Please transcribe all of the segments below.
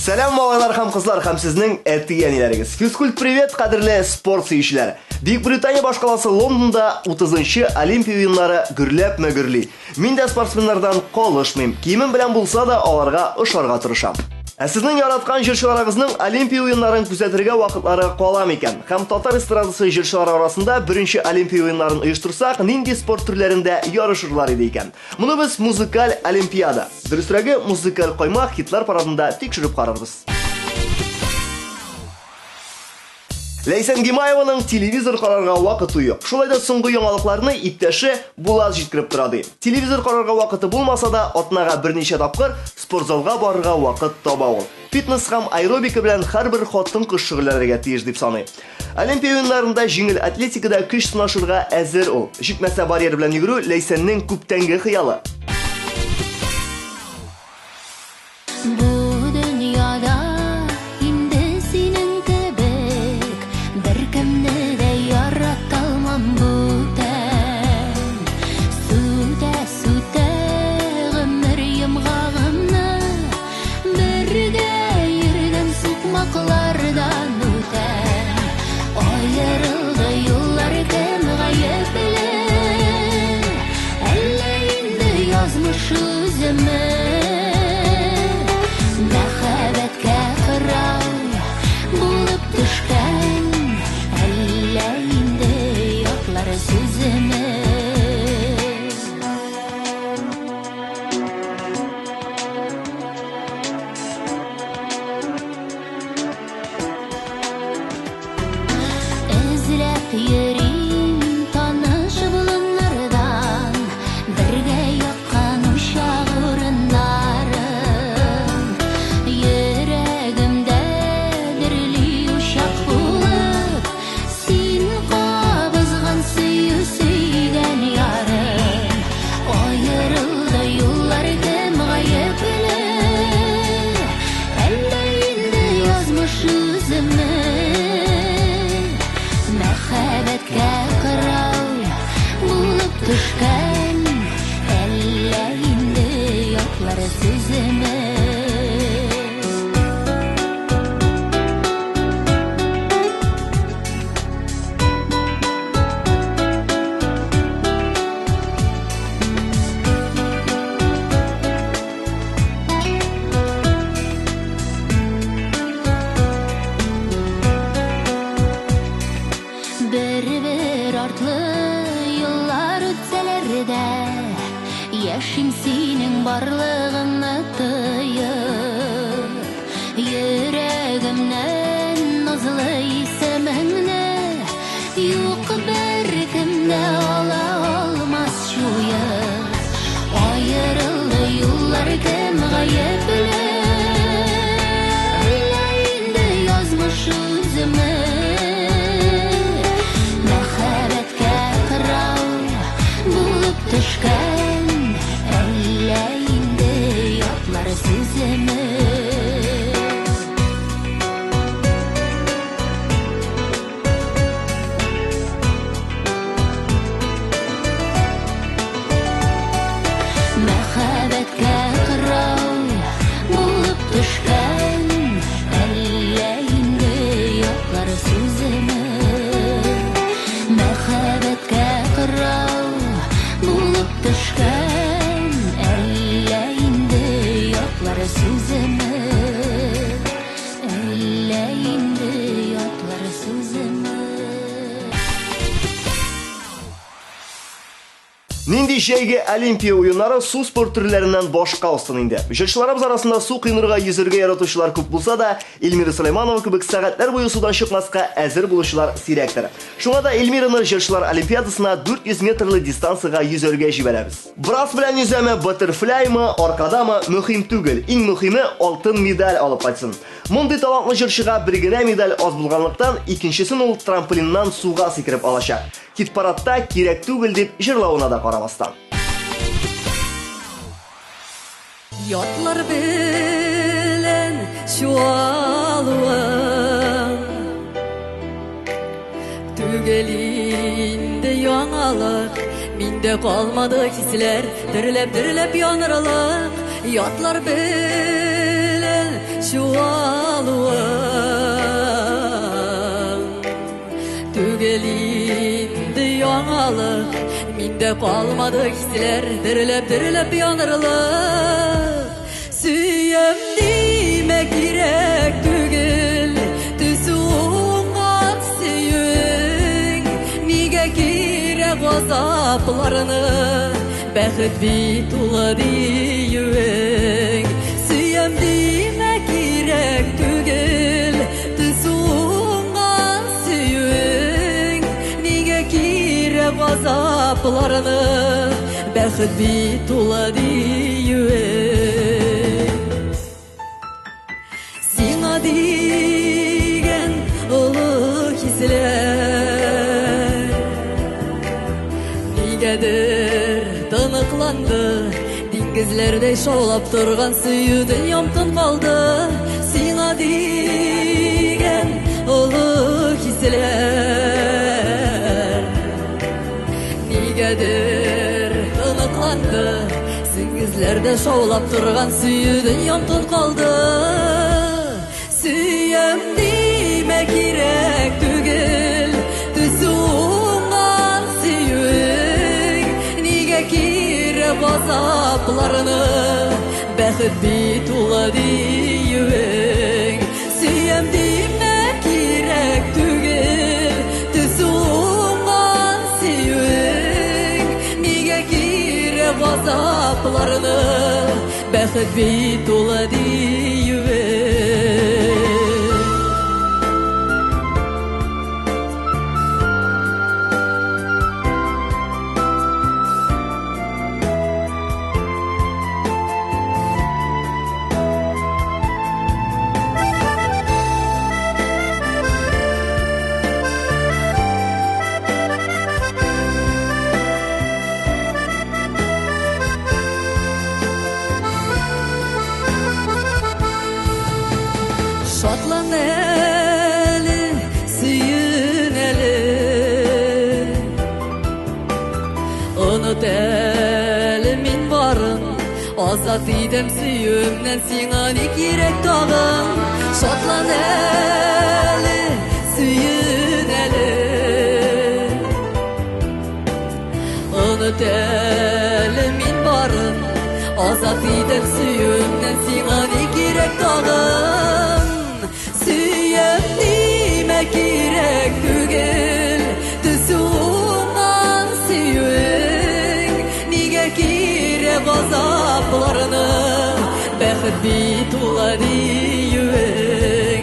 Сәлам, малайлар һәм кызлар, һәм сезнең әти-әниләрегез. Физкульт привет, кадерле спорт сөючеләр. Бөек Британия башкаласы Лондонда 30-нчы Олимпия уеннары гөрләп мөгерли. Мин дә спортсменнардан калышмыйм. Киемем белән булса да аларга ошарга тырышам. Ә сезнең яраткан җырчыларыгызның Олимпия уеннарын күзәтергә вакытлары кала микән? Һәм татар эстрадасы җырчылары арасында беренче Олимпия уеннарын оештырсак, нинди спорт төрләрендә ярышырлар иде икән? Моны без музыкаль олимпиада, дөресрәге музыкаль каймак хитлар парадында тикшереп карарбыз. Ләйсән Гимаеваның телевизор карарга вакыты юк. Шулай да соңгы яңалыкларны иптәше Булат җиткереп тора ди. Телевизор карарга вакыты булмаса да, атнага берничә тапкыр спортзалга барырга вакыт таба ул. Фитнес һәм аэробика белән һәрбер хатын-кыз шөгыльләнергә тиеш дип саный. Олимпия уеннарында җиңел атлетикада көч сынашырга әзер ул. Җитмәсә барьер белән йөгерү Ләйсәннең күптәнге хыялы. Бу дөньяда инде синең кебек беркемне дә ярата алмам бүтән. Сүтә, сүтә гомер йомгагымны, бергә йөргән сукмаклардан үтәм. Аерылды юллар, кем гаепле? Әллә инде язмыш үземе? Мәхәббәткә кырау булып төшкән, әллә инде ятлар сүземе? Эзләп йөрим таныш болыннардан, бергә яккан учак урыннарын. Йөрәгемдә дөрли учак булып, син кабызган сөю сөйгән ярым. Аерылды юллар, кем гаепле? Әллә инде язмыш үземе? Мәхәббәткә кырау булып төшкән, әллә инде ятлар сүземе? Бер-бер артлы еллар үтсәләр дә, яшим синең барлыгыңны тоеп. Йөрәгемнән назлы исемеңне юк беркем дә ала алмас җуеп. Аерылды юллар, кем гаепле? Әллә инде язмыш үземе? Мәхәббәткә кырау булып төшкән, әллә инде ятлар сүземе? Мәхәббәткә кырау булып төшкән, әллә инде ятлар сүземе? Мәхәббәткә кырау булып төшкән, әллә инде ятлар сүземе? Әллә инде ятлар сүземе? Нинди җәйге Олимпия уеннары су спорт төрләреннән башка узсын инде. Җырчыларыбыз арасында су коенырга, йөзергә яратучылар күп булса да, Эльмира Сөләйманова кебек сәгатьләр буе судан чыкмаска әзер булучылар сирәктер. Шуңа да Эльмираны җырчылар Олимпиадасына 400 метрлы дистанциягә йөзәргә җибәрәбез. Брас белән йөзәме, баттерфляймы, аркадамы, мөһим түгел. Иң мөһиме алтын медаль алып кайтсын. Мондый талантлы җырчыга бер генә медаль аз булганлыктан, икенчесен ул трамплиннан суга сикереп алачак. Хит-парадта кирәк түгел дип җырлавына да карамастан. Ятлар белән чуалуың. Түгел инде яңалык, миндә калмады хисләр, дөрләп-дөрләп янырлык, ятлар белән чуалуым. Түгел инде яңалык, миндә калмады хисләр, дөрләп-дөрләп янырлык. Сөям димә кирәк түгел, төсе уңган сөюең, нигә кирәк газапларны, бәхет бит тулы диюең. Сөям димә кирәк түгел, төсе уңган сөюең, нигә кирәк газапларны, бәхет бит тулы диюең. Сиңа дигән олы хисләр нигәдер тоныкланды, диңгезләрдәй шаулап торган сөю дөньям тын калды. Сиңа дигән олы хисләр нигәдер тоныкланды, диңгезләрдә шаулап торган сөю дөньям тын калды. Сөям димә кирәк түгел, төсе уңган сөюең, нигә кирәк газапларны, бәхет бит тулы диюең. Сөям димә кирәк түгел, төсе уңган сөюең, нигә кирәк газапларны, бәхет бит тулы диюең. Шатлан әле, сөен әле, оныт әле мин барын, азат идем сөюемнән, сиңа ни кирәк тагын. Шатлан әле, сөен әле, оныт әле мин барын, азат идем сөюемнән, сиңа ни кирәк тагын. Сөям димә кирәк түгел, төсе уңган сөюең, нигә кирәк газапларны, бәхет бит тулы диюең.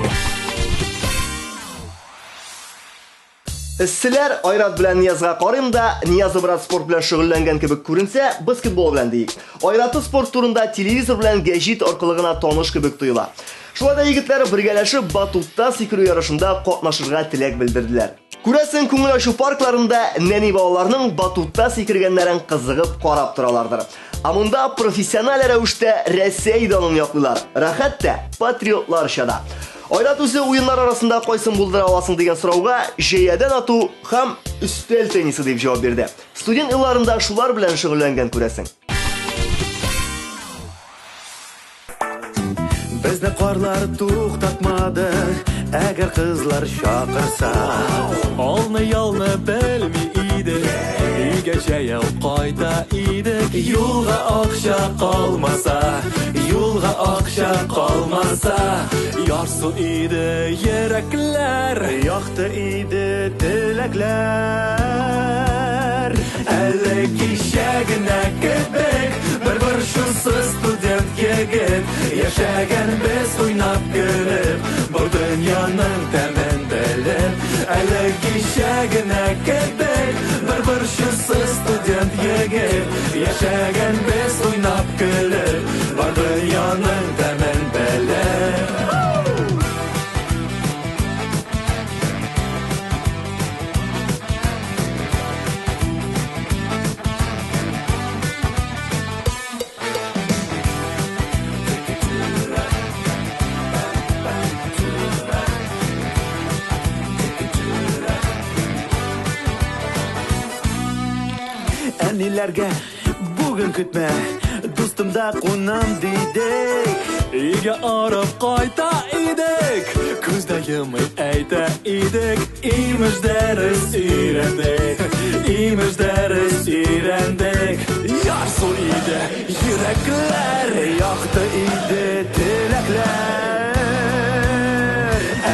Эсселәр Айрат белән Ниязга карыйм да, Нияз брат спорт белән шөгыльләнгән кебек күренсә, баскетбол белән диик. Айраты спорт турында телевизор белән гәҗит аркылы гына таныш кебек тоела. Шулай да егетләр бергәләшеп батутта сикерү ярышында катнашырга теләк белдерделәр. Күрәсең, күңел ачу паркларында нәни балаларның батутта сикергәннәрен кызыгып карап торалардыр. Ә монда профессиональ рәвештә Рәсәй данын яклыйлар. Рәхәт тә, патриотларча да. Айрат үзе уеннар арасында кайсын булдыра аласың дигән сорауга җәядән ату һәм өстәл теннисы дип җавап бирде. Студент елларында шулар белән шөгыльләнгән күрәсең. Безне карлар туктатмады, әгәр кызлар чакырса. Алны-ялны белми идек, өйгә җәяү кайта идек. Юлга акча калмаса, юлга акча калмаса, ярсу иде йөрәкләр, якты иде теләкләр. Әле кичә генә кебек, бер борчусыз студент егет, яшәгән без уйнап көлеп, бу дөньяның тәмен белеп. Әле кичә генә кебек, бер борчусыз студент егет, яшәгән без уйнап көлеп, бар дөньяның тәмен белеп. Әниләргә бүген көтмә, дустымда кунам дидек. Өйгә арып кайта идек, күз дә йоммый әйтә идек. Имеш дәрес өйрәндек, имеш дәрес өйрәндек. Ярсу иде йөрәкләр, якты иде теләкләр.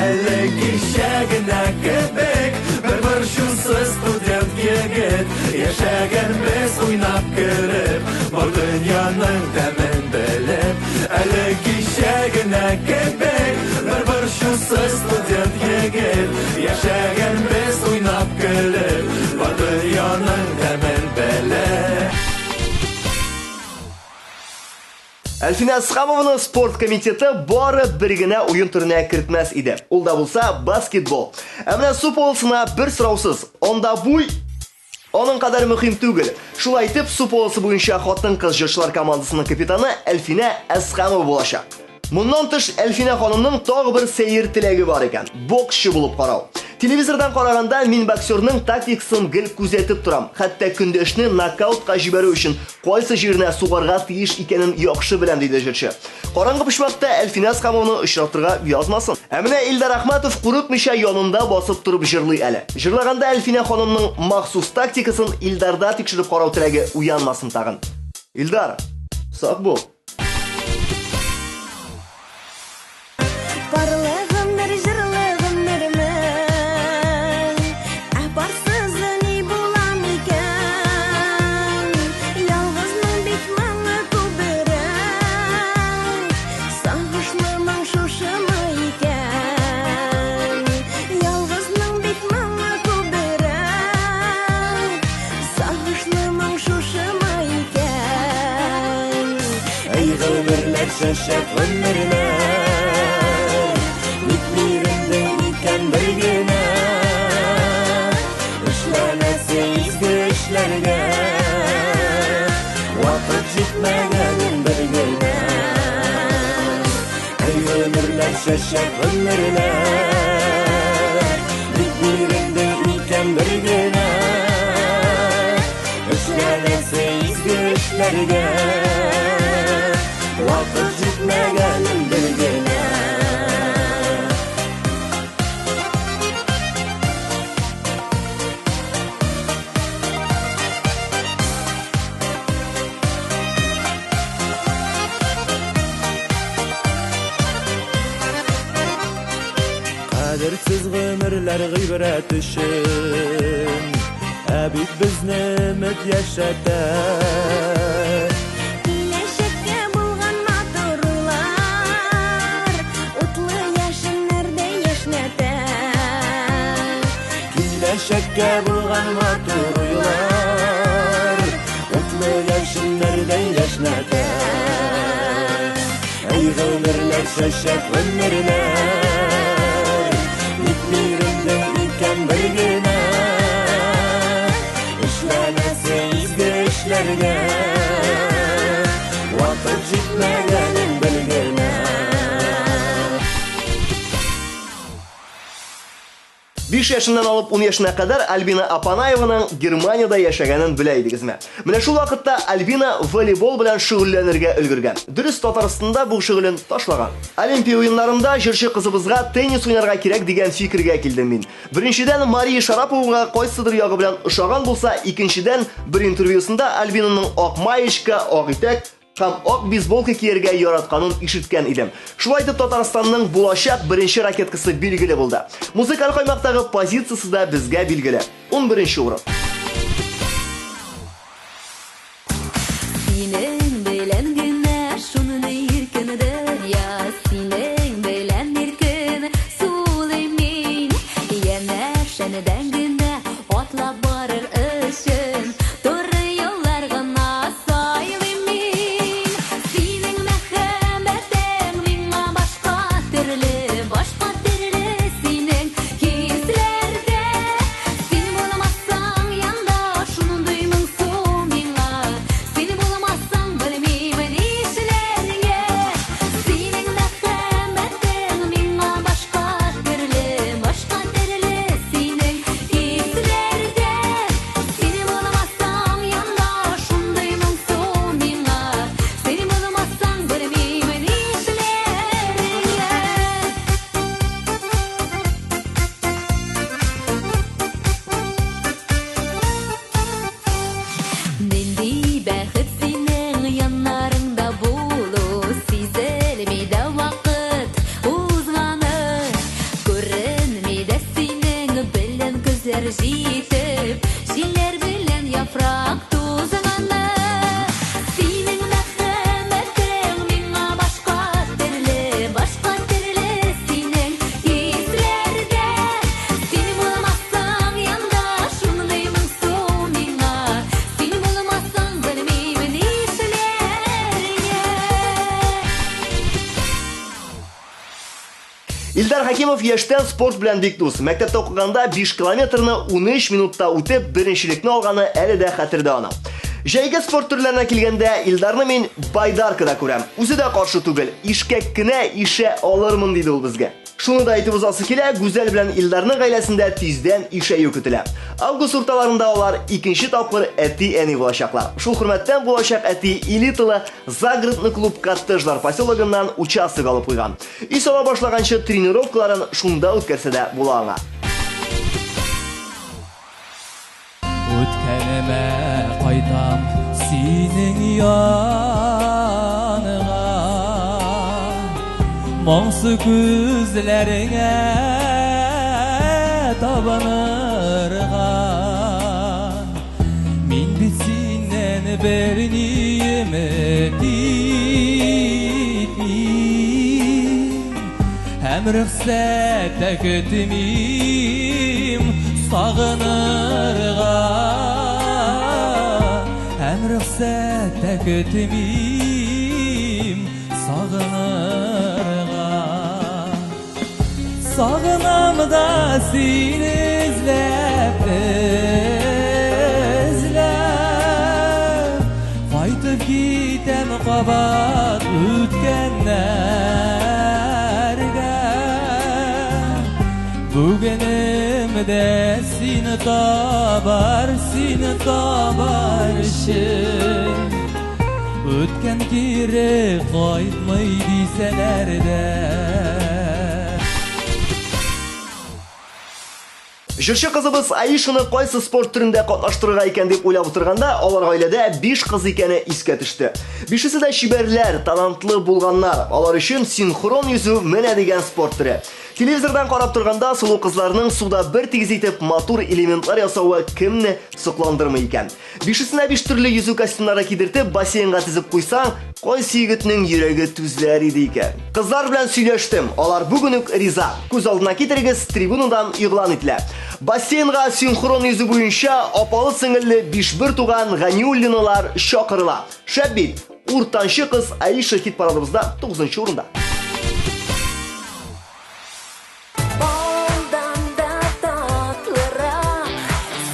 Әле кичә генә кебек, бер борчусыз студент егет. Яшәгән без уйнап кереп, бар дөньяның тәмен белеп. Әле кичә генә кебек, бер борчусыз студент егет. Яшәгән без уйнап көлеп, бар дөньяның тәмен белеп. Әлфинә Әсхамованы спорт комитеты бары бер генә уен төренә кертмәс иде. Ул да булса баскетбол. Ә менә су полосына бер сораусыз. Анда буй аның кадәр мөһим түгел. Шулай итеп, су полосы буенча хатын-кыз җырчылар командасының капитаны Әлфинә Әсхамова булачак. Моннан тыш, Әлфинә ханымның тагы бер сәер теләге бар икән. Боксчы булып карау. Телевизордан караганда мин боксерның тактикасын гел күзәтеп торам. Хәтта көндәшне нокаутка җибәрү өчен кайсы җиренә сугарга тиеш икәнен яхшы беләм, диде җырчы. Караңгы почмакта Әлфинә Әсхамованы очратырга язмасын. Ә менә Илдар Әхмәтов курыкмыйча янында басып торып җырлый әле. Җырлаганда Әлфинә ханымның махсус тактикасын Илдарда тикшереп карау теләге уянмасын тагын. Илдар, сак бул. Парлы гомер, җырлы гомермен, ә парсыз ни була микән? Ялгызның бит моңы күбрәк, сагышлы моң шушымы икән? Ялгызның бит моңы күбрәк, сагышлы моң шушымы икән? Әй гомерләр, чәчәк гомерләр, ник бирелде икән бер генә? Эшләнәсе изге эшләргә вакыт җитмәгәнен бер генә. Әй гомерләр, чәчәк гомерләр, ник бирелде икән бер генә? Эшләнәсе изге эшләргә вакыт җитмәгәнен бер генә. Кадерсез гомерләр гыйбрәт өчен, ә бит безне өмет яшәтә. Киләчәккә булган матур уйлар утлы яшеннәрдә яшьнәтә. Киләчәккә булган матур уйлар утлы яшеннәрдә яшьнәтә. Әй гомерләр, чәчәк гомерләр, ник бирелде икән бер генә? Эшләнәсе изге эшләргә вакыт җитмәгәнен бер генә. 5 яшеннән алып 10 яшенә кадәр Альбина Апанаеваның Германиядә яшәгәнен белә идегезме? Менә шул вакытта Альбина волейбол белән шөгыльләнергә өлгергән. Дөрес, Татарстанда бу шөгылен ташлаган. Олимпия уеннарында җырчы кызыбызга теннис уйнарга кирәк дигән фикергә килдем мин. Беренчедән, Мария Шараповага кайсыдыр ягы белән ошаган булса, икенчедән, бер интервьюсында Альбинаның ак маечка, ак итәк һәм ак бейсболка кияргә яратканын ишеткән идем. Шулай итеп, Татарстанның булачак беренче ракеткасы билгеле булды. Музыкаль каймактагы позициясе дә безгә билгеле. 11 урын. Синең белән генә шуны иркен дөнья, синең белән иркен сулыйм мин. Янәшәдән генә атлап барыр өчен туры юллар гына сайлыйм мин. Синең мәхәббәтең миңа башка төрле, башка төрле синең хисләрдә. Син булмасаң янда шундый моңсу миңа, син булмасаң белмим нишләргә. Синең мәхәббәтең миңа башка төрле, башка төрле синең Хәкимов яшьтән спорт белән бик дус. Мәктәптә укыганда 5 километрны 13 минутта үтеп, беренчелекне алганы әле дә хәтердә аның. Җәйге спорт төрләренә килгәндә, Илдарны мин байдаркада күрәм. Үзе дә каршы түгел, ишкәк кенә ишә алырмын, диде ул безгә. Шуны да әйтеп узасы килә, Гүзәл белән Илдарның гаиләсендә тиздән ишәю көтелә. Август урталарында алар икенче тапкыр әти-әни булачаклар. Шул хөрмәттән булачак әти элиталы загородный клуб коттеджлар поселогыннан участок алып куйган. Өй сала башлаганчы тренировкаларын шунда үткәрсә дә була аңа. Үткәнемә кайтам синең яныңа, Моңсу күзләреңә табынырга. Мин бит синнән берни өмет итмим, Һәм рөхсәт тә көтмим сагынырга. Һәм рөхсәт тә көтмим сагынырга. Сагынам да сине эзләп, эзләп, кайтып китәм кабат үткәннәргә. Бүгенем дә сине табар, сине табар өчен. Үткән кире кайтмый дисәләр дә. Җырчы кызыбыз Аишаны кайсы спорт төрендә катнаштырырга икән дип уйлап утырганда, алар гаиләдә 5 кыз икәне искә төште. Бишесе дә чибәрләр, талантлы булганнар. Алар өчен синхрон йөзү менә дигән спорт төре. Телевизордан карап торганда сылу кызларның суда бер тигез итеп матур элементлар ясавы кемне сокландырмый икән? Бишесенә биш төрле йөзү костюмнары кидертеп, бассейнга тезеп куйсаң, кайсы егетнең йөрәге түзәр иде икән? Кызлар белән сөйләштем, алар бүген үк риза. Күз алдына китерегез, трибунадан игълан ителә. Бассейнга синхрон йөзү буенча апалы-сеңелле биш бер туган Ганиуллиналар чакырыла. Шәп бит! Уртанчы кыз Аиша хит-парадыбызда 9 урында. Балдан да татлырак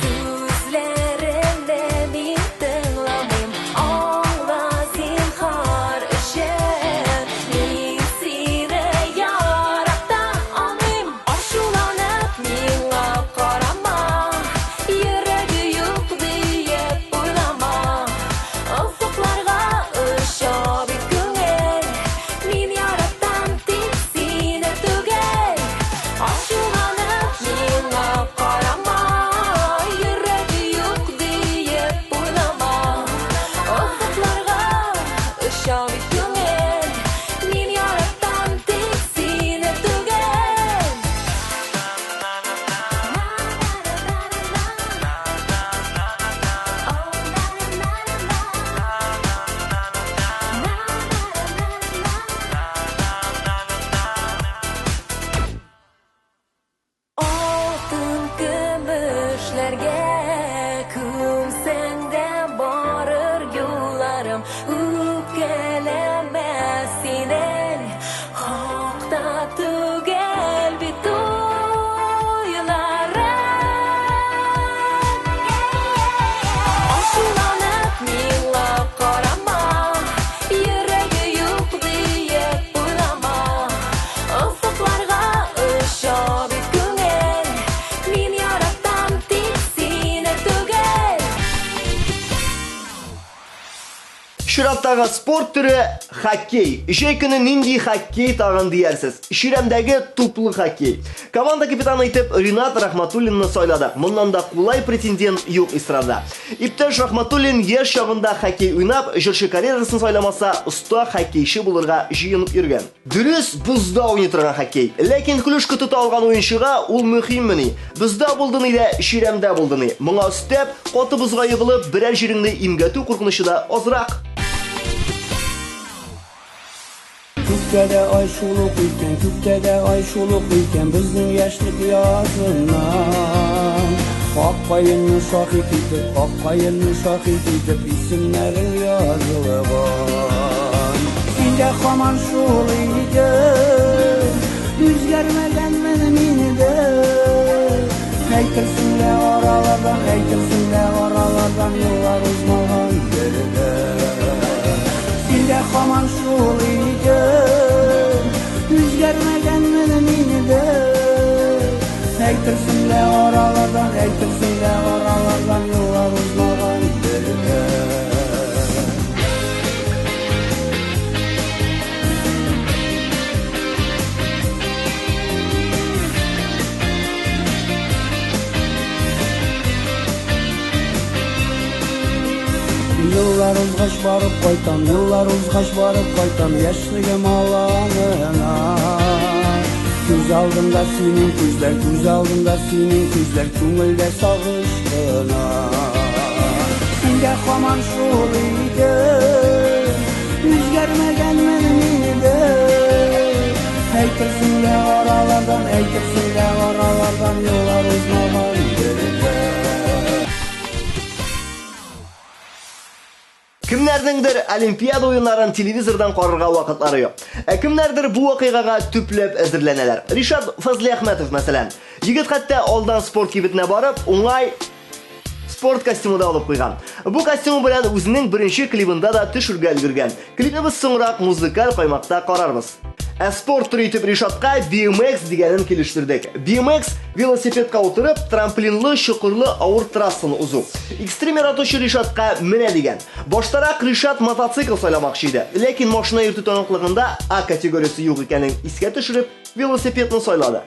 сүзләреңне мин тыңламыйм. Аңла зинһар өчен, мин сине ярата алмыйм. Ачуланып миңа карама, йөрәге юк диеп уйлама. Офыкларга оча бит күңел, мин яратам тик сине түгел. Ачуланып миңа карама, йөрәге юк диеп уйлама. Офыкларга оча бит күңел, мин яратам тик сине түгел. Алтын көмешләргә күмсәң дә барыр юлларым, үпкәләмә синең хакта түгел бит уйларым. Ачуланып миңа карама, йөрәге юк диеп уйлама. Офыкларга оча бит күңел, мин яратам тик сине түгел. Чираттагы спорт төре хоккей. Җәй көне нинди хоккей тагын диярсез? Чирәмдәге туплы хоккей. Команда капитаны итеп Ринат Рахматуллинны сайладык. Моннан да кулай претендент юк эстрада. Иптәш Рахматуллин яшь чагында хоккей уйнап, җырчы карьерасын сайламаса, оста хоккейчы булырга җыенып йөргән. Дөрес, бозда уйный торган хоккей. Ләкин клюшка тота алган уенчыга ул мөһиммени? Бозда булды ни дә, чирәмдә булды ни. Моңа өстәп, каты бозга егылып, берәр җиреңне имгәтү куркынычы да азрак. Күктә дә ай шул ук икән, күктә дә ай шул ук икән, безнең яшьлек языннан. Ак каенны шаһит итеп, ак каенны шаһит итеп, исемнәрең язылган. Син дә һаман шул идең, Үзгәрмәгәнмен мин дә. Әйтерсең лә аралардан, әйтерсең лә аралардан еллар узмаган бер дә. Син дә һаман шул идең, үзгәрмәгәнмен мин дә. Әйтерсең лә аралардан, әйтерсең лә аралардан еллар узмаган бер дә. Еллар узгач барып кайтам, еллар узгач барып кайтам яшьлегем аланына. Күз алдымда синең күзләр, күз алдымда синең күзләр, күңелдә сагыш кына. Син дә һаман шул идең, үзгәрмәгәнмен мин дә. Әйтерсең лә аралардан, әйтерсең лә аралардан еллар узмаган бер дә. Кемнәрнеңдер Олимпиада уеннарын телевизордан карарга вакытлары юк. Ә кемнәрдер бу вакыйгага төпләп әзерләнәләр. Ришат Фазлиәхмәтов мәсәлән. Егет хәтта алдан спорт кибетенә барып, уңай спорт костюмы да алып куйган. Бу костюмы белән үзенең беренче клибында да төшергә өлгергән. Клипны без соңрак музыкаль каймакта карарбыз. Ә спорт төре итеп Ришатка BMX дигәнен килештердек. BMX велосипедка утырып, трамплинлы, чокырлы авыр трассаны узу. Экстрим яратучы Ришатка менә дигән. Баштарак Ришат мотоцикл сайламакчы иде. Ләкин машина йөртү таныклыгында А категориясе юк икәнен искә төшереп, велосипедны сайлады.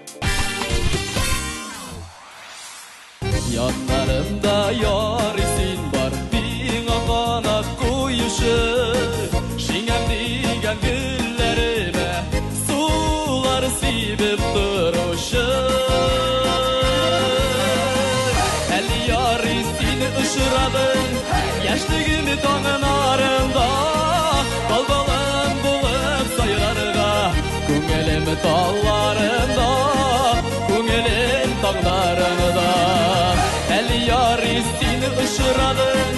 Яннарымда ярый син бар, миңа канат куючы, шиңәм дигән гөлләремә сулар сибеп торучы. Әле ярый син очрадың, яшьлегем таңын арында, балбалым булып сайрарга, күңелем талларында, күңелем таңнарында. Әле ярый син очрадың,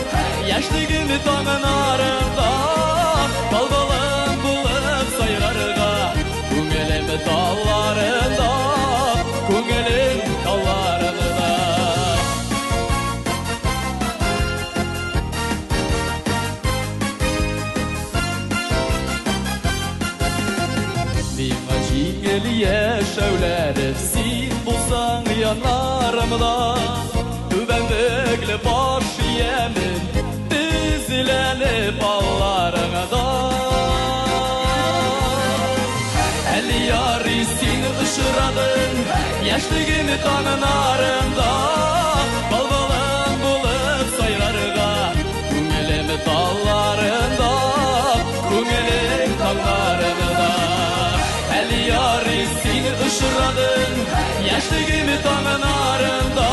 яшьлегем таңын арында, балбалым булып сайрарга, күңелем талларында, күңелем талларында. Миңа җиңел яшәүләре, син булсаң яннарымда, түбәнлекле баш иямен, тезләнеп алларыңда. Әле ярый син очрадың, яшьлегем таңын арында, балбалым булып сайрарга, күңелем талларында, күңелем таңнарында. Әле ярый син очрадың, яшьлегем таңын арында,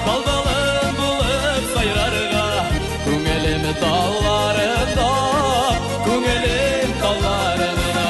балбалым булып сайрарга, күңелем талларында, күңелем талларында.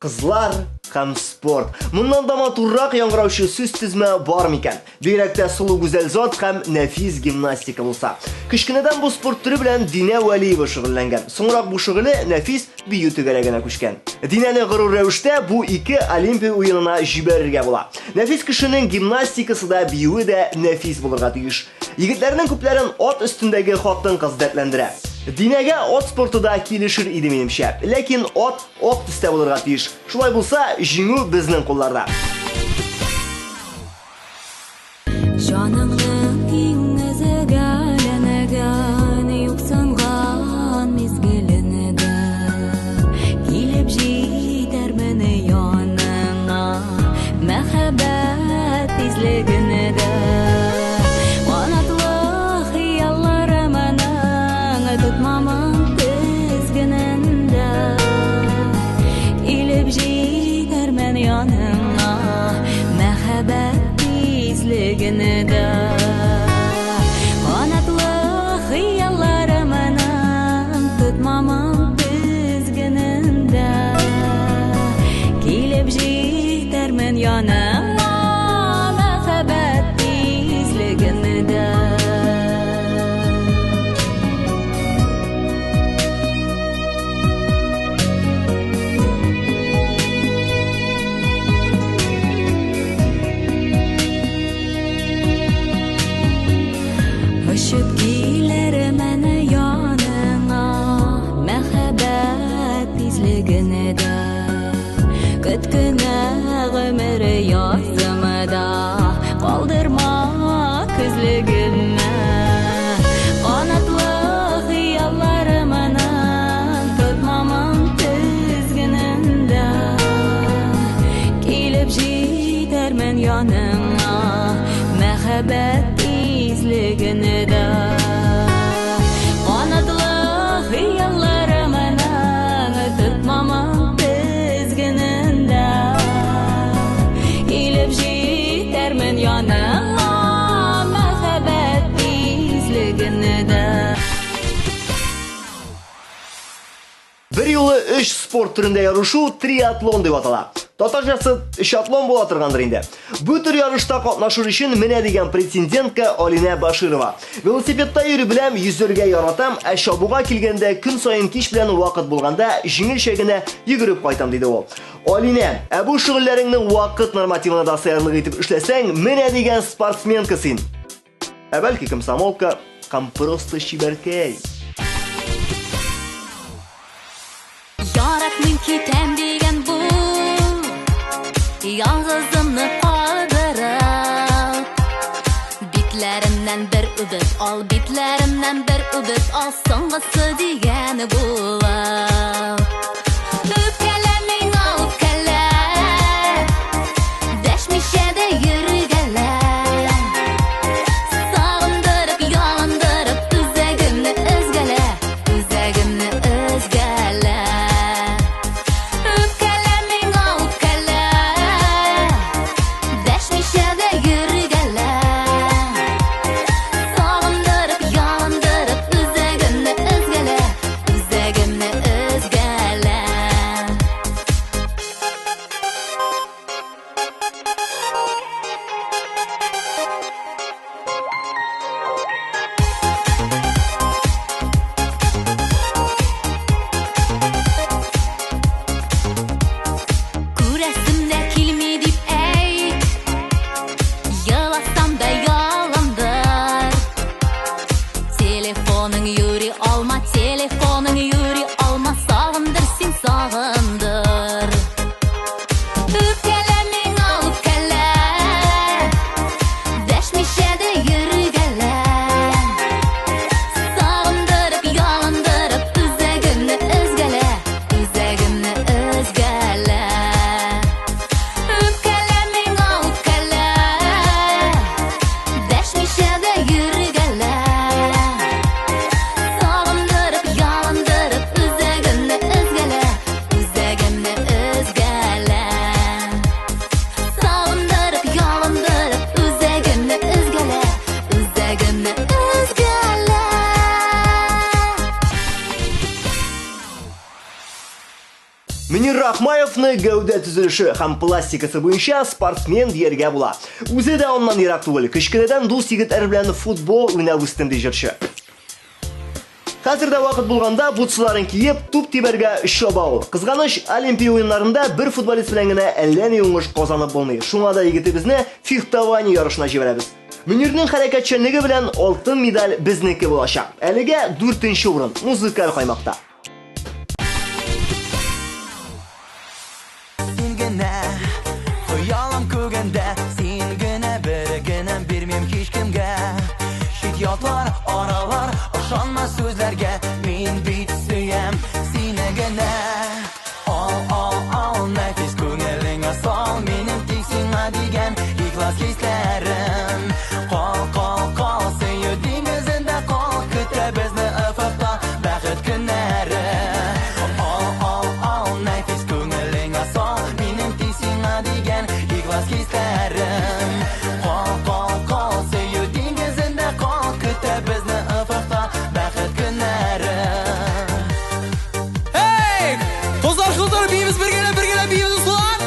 Кызлар һәм спорт. Моннан да матуррак яңгыраучы сүз тезмә бар микән? Бигрәк тә сылу гүзәл зат һәм нәфис гимнастика булса. Кечкенәдән бу спорт төре белән Динә Вәлиева шөгыльләнгән. Соңрак бу шөгыле нәфис бию түгәрәгенә күчкән. Динәне горур рәвештә бу ике Олимпия уенына җибәрергә була. Нәфис кешенең гимнастикасы да, биюе дә нәфис булырга тиеш. Егетләрнең күпләрен ат өстендәге хатын-кыз дәртләндерә. Динәгә ат спорты да килешер иде минемчә. Ләкин ат ак төстә булырга тиеш. Шулай булса, җиңү безнең кулларда. Җаныңның иң өзгәләнгән, юксынган мизгелендә килеп җитәрмен яныңа, мәхәббәт тизлегендә. Канатлы хыялларымның тотмамын тезгенендә, килеп җитәрмен яныңа, мәхәббәт тизлегендә. Канатлы хыялларымның тотмамын тезгенендә, килеп җитәрмен яныңа, мәхәббәт тизлегендә. Көт кенә гомер язымда, калдырма көзлегемне. Канатлы хыялларымның тотмамын тезгенендә. Килеп җитәрмен яныңа, мәхәббәт тизлегендә. Канатлы хыялларымның тотмамын тезгенендә. Килеп җитәрмен яныңа, мәхәббәт тизлегендә. Бер юлы өч спорт төрендә ярышу триатлон дип атала. Татарчасы өчатлон була торгандыр инде. Бу төр ярышта катнашыр өчен менә дигән претендентка Алинә Баширова. Велосипедта йөри беләм, йөзәргә яратам, ә чабуга килгәндә көн саен кич белән вакыт булганда җиңелчә генә йөгереп кайтам, диде ул. Алинә, ә бу шөгыльләреңне вакыт нормативына да сыярлык итеп эшләсәң, менә дигән спортсменка син. Ә бәлки комсомолка, һәм просто чибәркәй. Яратмыйм китәм дигән бул, ялгызымны калдырып. Битләремнән бер үбеп ал, битләремнән бер үбеп ал, соңгысы дигән булып. Үпкәлә миңа, үпкәлә, дәшмичә дә йөргәлә. Сагындырып, ялындырып, үзәгемне өзгәлә, үзәгемне өзгәлә. Үпкәлә миңа, үпкәлә, дәшмичә дә йөргәлә. Сагындырып, ялындырып, үзәгемне өзгәлә, үзәгемне өзгәлә. Күрәсем дә килми дип әйт, еласам да ялындыр. Телефоның юри алма, телефоның юри алма, сагындыр син, сагындыр. Үпкәлә миңа, үпкәлә, дәшмичә дә йөргәлә. Сагындырып, ялындырып, үзәгемне өзгәлә, үзәгемне өзгәлә. Үпкәлә миңа, үпкәлә, дәшмичә дә йөргәлә. Сагындырып, ялындырып, үзәгемне өзгәлә, үзәгемне өзгәлә. Сагындырып, ялындырып, үзәгемне өзгәлә, үзәгемне өзгәлә. Мөнир Рахмаевны гәүдә төзелеше һәм пластикасы буенча спортсмен дияргә була. Үзе дә аннан ерак түгел. Кечкенәдән дус егетләр белән футбол уйнап үстем, ди җырчы. Хәзер дә вакыт булганда бутсыларын киеп, туп тибәргә чаба ул. Кызганыч, Олимпия уеннарында бер футболист белән генә әллә ни уңыш казанып булмый. Шуңа да егетебезне фехтование ярышына җибәрәбез. Мөнирнең хәрәкәтчәнлеге белән алтын медаль безнеке булачак. Әлегә 4нче урын музыкаль каймакта. Син генә, хыялым күгендә, син генә бер генә бирмим һичкемгә. Чит ятлар, аралар, ышанма сүзләргә, мин бит сөям сине генә. Ал, ал, ал, нәфис күңелеңә сал, минем тик сиңа дигән ихлас хисләрем. Кал, кал, кал, сөю диңгезендә кал, көтә безне офыкта бәхет көннәре. Ал, ал, ал, нәфис күңелеңә сал, минем тик сиңа дигән ихлас хисләрем. Кал, кал, кал, сөю диңгезендә кал, көтә безне офыкта бәхет көннәре. Hey! Кызлар, кызлар, биибез бергәләп, бергәләп биибез, дуслар!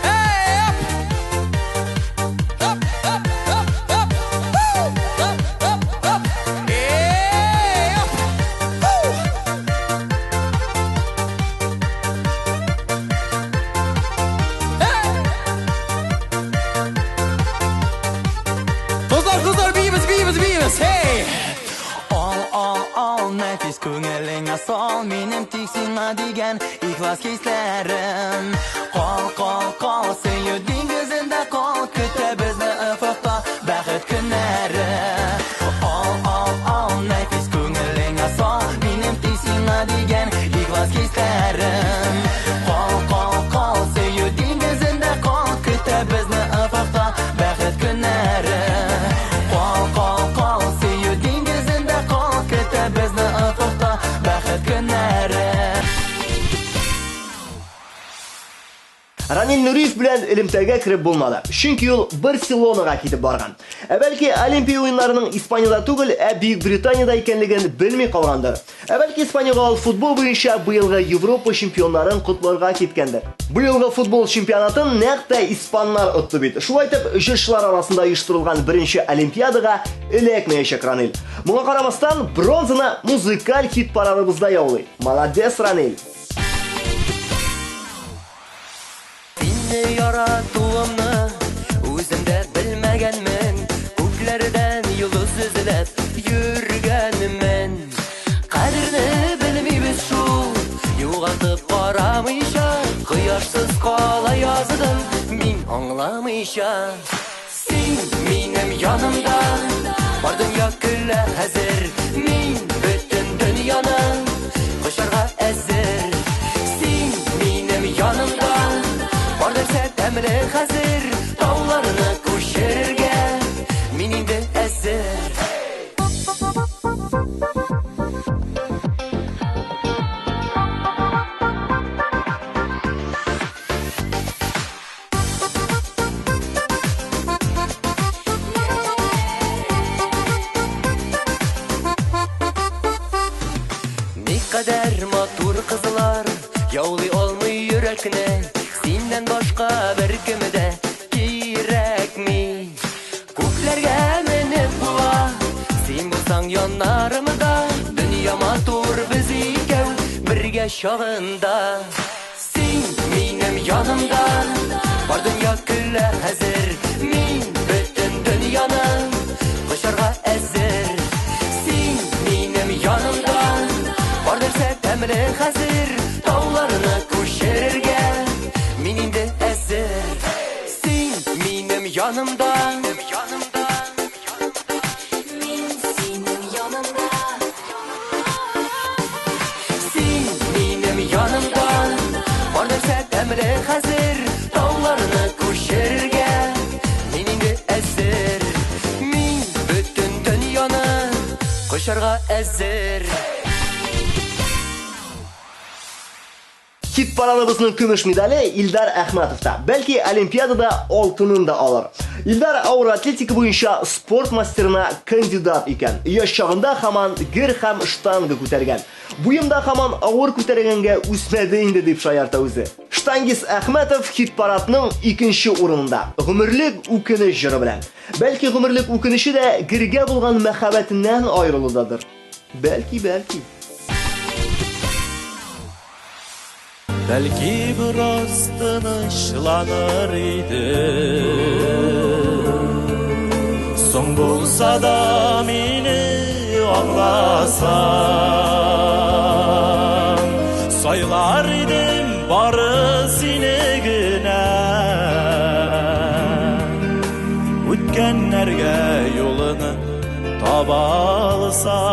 Hey! Hop! Hop, hop, hop, hop! Hop, hop, hop! Hey! Hop! Hoo! Hey! Кызлар, кызлар, биибез, биибез, биибез! Hey! Ал, ал, ал, нәфис күңелеңә сал, минем тик сиңа дигән ихлас хисләрем. Кал, Кал, кал, кал, сөю диңгезендә кал, көтә безне офыкта бәхет көннәре. Ал, ал, ал, нәфис күңелеңә сал, минем тик сиңа дигән ихлас хисләрем. Кал, кал, кал, сөю диңгезендә кал, көтә безне офыкта бәхет көннәре. Кал, кал, кал, сөю диңгезендә кал, көтә безне офыкта бәхет көннәре. Ранил Нуриев белән элемтәгә кереп булмады, чөнки ул Барселонага китеп барган. Ә бәлки Олимпия уеннарының Испаниядә түгел, ә Бөек Британиядә икәнлеген белми калгандыр. Ә бәлки Испаниягә ул футбол буенча быелгы Европа чемпионнарын котларга киткәндер. Быелгы футбол чемпионатын нәкъ тә испаннар отты бит. Шулай итеп, җырчылар арасында оештырылган беренче Олимпиадага эләкмәячәк Ранил. Моңа карамастан, бронзаны музыкаль хит-парадыбызда яулый. Молодец, Ранил! Сине яратуымны үзем дә белмәгәнмен, күкләрдән йолдыз эзләп йөргәнмен. Кадерне белмибез шул, югалтып карамыйча, кояшсыз кала яздым мин аңламыйча. Син минем янымда, бар дөнья көлә хәзер, мин бөтен дөньяны кочарга әзер. Син минем янымда, бар нәрсә тәмле хәзер, тауларны күчерергә мин инде әзер. Никадәр матур кызлар яулый алмый йөрәкне, синнән башка беркем дә кирәкми. Күкләргә менеп була, син булсаң яннарымда, дөнья матур без икәү бергә чагында. Син минем янымда, бар дөнья көлә хәзер, мин бөтен дөньяны кочарга әзер. Син минем янымда, бар нәрсә тәмле хәзер, тауларны күчерергә мин инде әзер. Син минем янымда, Мин синең янымда. Син минем янымда, бар нәрсә тәмле хәзер, тауларны күчерергә мин инде әзер. Мин бөтен дөньяны кочарга әзер. Хит-парадыбызның көмеш медале Илдар Әхмәтовта. Бәлки Олимпиадада алтынын да алыр. Илдар авыр атлетика буенча спорт мастерына кандидат икән. Яшь чагында һаман гер һәм штанга күтәргән. Буемда һаман авыр күтәргәнгә үсмәде инде дип шаярта үзе. Штангист Әхмәтов хит-парадның икенче урынында. Гомерлек үкенеч җыры белән. Бәлки гомерлек үкенече дә гергә булган мәхәббәтеннән аерылудадыр. Бәлки, бәлки. Бәлки бераз тынычланыр идем, соң булса да мине аңласаң, сайлар идем бары сине генә. Үткәннәргә юлны таба алсам,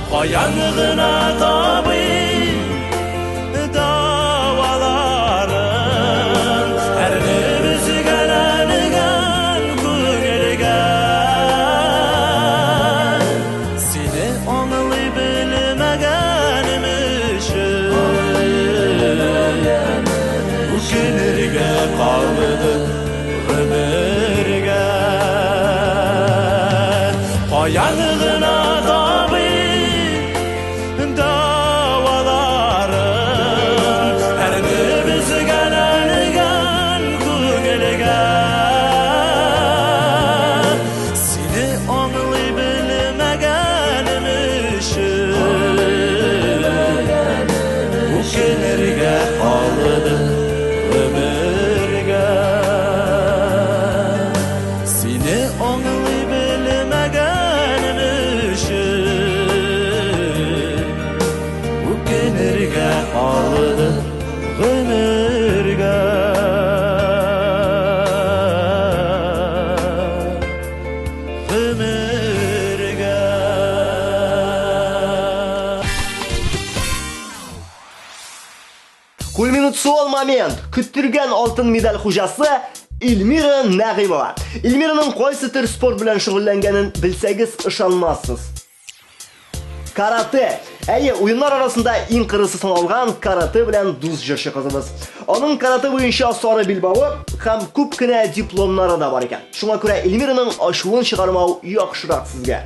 каян гына табыйм даваларын, әрнеп өзгәләнгән күңелгә. Сине аңлый белмәгәнем өчен үкенергә калды гомергә. Каян гына табыйм даваларын, әрнеп өзгәләнгән күңелгә. Сине аңлый белмәгәнем өчен үкенергә калды гомергә. Сине аңлый белмәгәнем момент! Көттергән алтын медаль хуҗасы Эльмира Нәгыймова. Эльмираның кайсы төр спорт белән шөгыльләнгәнен белсәгез, ышанмассыз. Карате. Әйе, уеннар арасында иң кырысы саналган карате белән дус җырчы кызыбыз. Аның карате буенча сары билбавы һәм күп кенә дипломнары да бар икән. Шуңа күрә Эльмираның ачуын чыгармау яхшырак сезгә.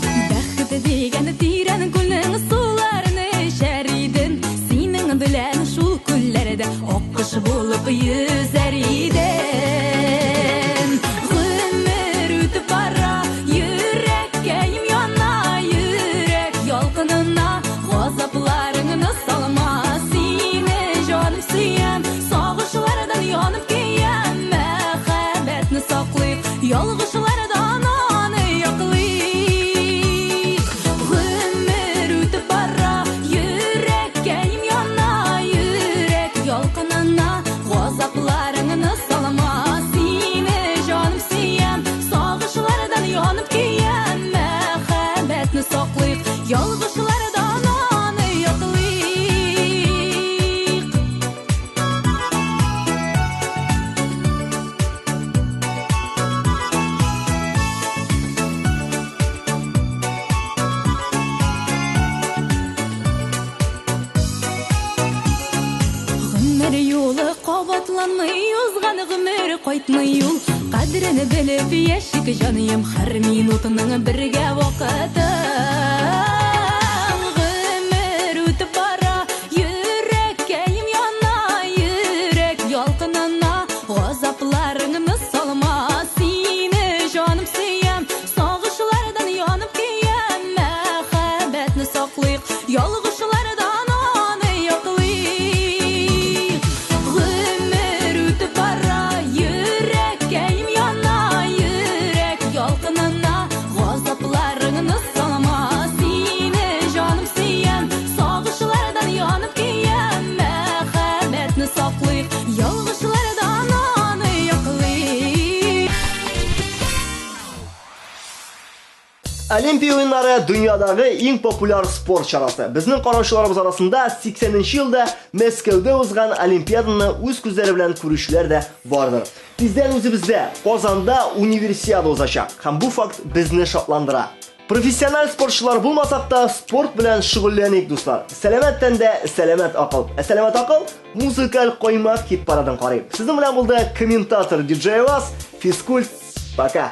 Бәхет дигән тирән күлнең суларын эчәр идем. Синең белән шул күлләрдә аккош булып йөзәр идем. Гомер үтеп бара, йөрәккәем яна, йөрәк ялкынына газапларыңны салма. Сине җаным сөям, сагышлардан янып көям, мәхәббәтне саклыйк, ялгышлардан аны яклыйк. Гомер үтеп бара, йөрәккәем яна, йөрәк ялкынына газапларыңны салма. Сине җаным сөям, сагышлардан янып көям, мәхәббәтне саклыйк, ялгышлардан аны яклыйк. Гомер юлы кабатланмый, узган гомер кайтмый ул. Кадерен белеп яшик, җаныем, һәр минутының бергә вакыты. Гомер үтеп бара, йөрәккәем яна, йөрәк ялкынына газапларыңны салма. Сине җаным сөям, сагышлардан янып көям, мәхәббәтне саклыйк, ялгышлардан аны яклыйк. Гомер үтеп бара, йөрәккәем яна, йөрәк ялкынына газапларыңны салма. Сине җаным сөям, сагышлардан янып көям, мәхәббәтне саклыйк, ялгышлардан аны яклыйк. Олимпия уеннары дөньядагы иң популяр спорт чарасы. Безнең караучыларыбыз арасында 80 елда Мәскәүдә узган Олимпиаданы үз күзләре белән күрүчеләр дә бардыр. Тиздән үзебездә Казанда универсиада узачак һәм бу факт безне шатландыра. Профессиональ спортчылар булмасак та, спорт белән шөгыльләник, дуслар. Сәламәт тәндә сәламәт акыл. Ә сәламәт акыл музыкаль каймак хит парадын карый. Сезнең белән булды комментатор DJ Вас, Физкульт. Пока.